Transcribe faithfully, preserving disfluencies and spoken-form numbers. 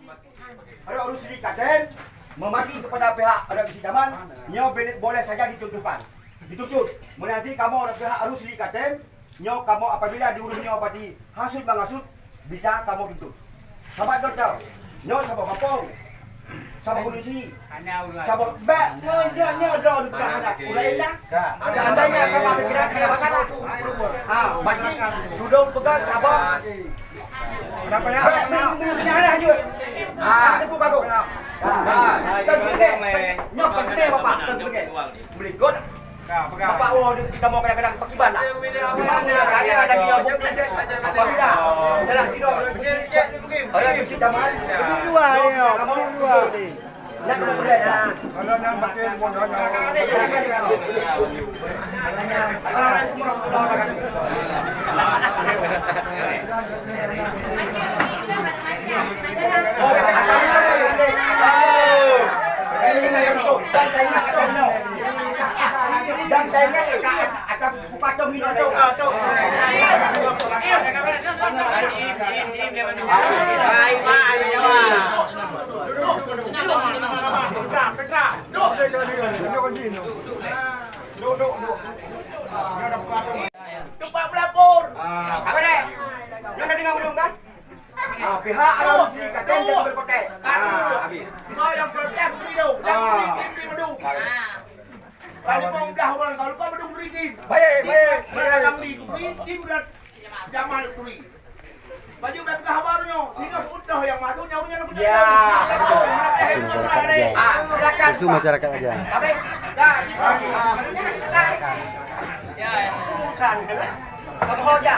Rot Rusli Katem memaki kepada pihak Rot Bisi Taman, nyoe boleh saja dituntuhkan, dituntut. Meunasib kamoe pihak Rot Rusli Katem, nyoe kamoe apabila di ureueng nyoe bak hasut mangasut, bisa kamoe tuntut. Sahabat doktor, nyoe saboh kampung, saboh polisi, saboh bak nyoe, nyoe, nyoe droe di belakang anak. Ulai dah. Seandainya sama pikiran tidak masalah. Ha, bagi tudong pegang saboh. Bak minggu-minggu nyan lah jeuet. Ha. Teupeu bagoe. Ha. Kan gede. Nyoe kan gede, Bapak, kan gede. Melikot. Bapak, wah, di, di kamoe kadang-kadang pakiban lah. Di mana ada, ada dia bukti. Apabila salah sidroe, ada yang si Jamal, dua dia, kamoe dua dia. Nyan kamoe boleh. Assalamualaikum warahmatullahi wabarakatuh. Tempat pelapor. Ah, apa dek? Nyoe ka deungoe belum kan? Ah, pihak Arab Saudi ka tender berpakai. Ah, habis. Kau yang protes beri tu. Dan beri tim di Madu. Kali mau udah orang kalau kau Madu beri tim. Baik, baik, baik. Tim, tim berat. Jamal Turi. Baju bak peugah haba tu nyoe. Sehingga udah yang masuk nyawa nyan. Ya. Ah, silakan. Itu masyarakat aja. Tapi dah. Bukan. Kamu hoja.